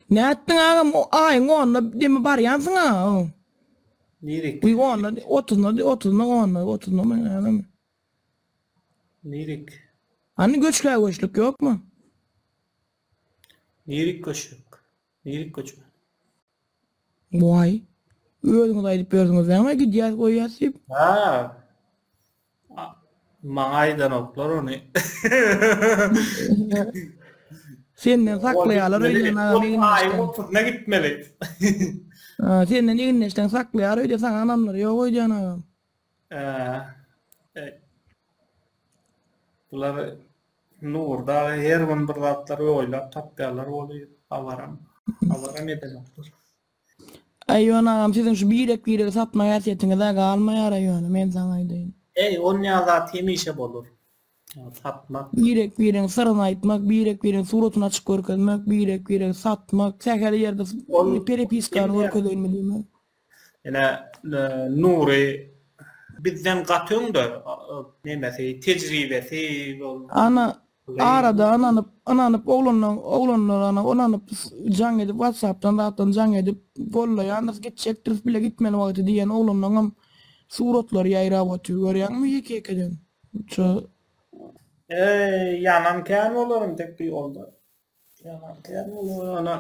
Nätdiň agam o aýyň onuna demi barýansyň a. Nirik? Bu onuna otuzyna otuzyna onuna otuzyna mı näme? Nirik? Hani göçkä göçlük ýokmy? Nirik göçlük? Nirik göçme? Waý. Özüňiz aýdyp berdiňiz näme gidýäs goýýas diýip. Ha. Maňa aýdanoklar ony. Senden saklaýarlar öýdýän agam egindeşden. Aýyň otuzyna gitmeli. Ha, senden egindeşden saklaýar öýdýän saňa ynamlary ýok öýdýän agam. Ee, bular Nur dagy her gün bir zatlar oýlap tapýarlar weli habaram habaram edenoklar. Aý ýöne agam siziň şu birek biregi satma häsiýetiňiz-ä galmaýar-a ýöne men saňa aýdaýyn. Eý onýa zat hemişe bolar. Satmak. Birek biregiň syryny aýtmak, birek biregiň suratyny açyk görkezmek, birek biregi satmak, sähel ýerde perepiskany görkezeýinmi diýmek. Ine Nury bizden gaty öňde nemesi tejribesi bol. Ana arada ynanyp ynanyp oglanlar oglanlar ana ynanyp jaň edip watsapdan zatdan jaň edip gollaýandyrys gitjekdiris bile gitmeli wagty diýen oglanlaňam suratlary ýaýrap otyr görýäňmi ýeke ýekeden şo. Eý ýanan kän bolar entek bu ýolda. Ýanan kän bolar ana.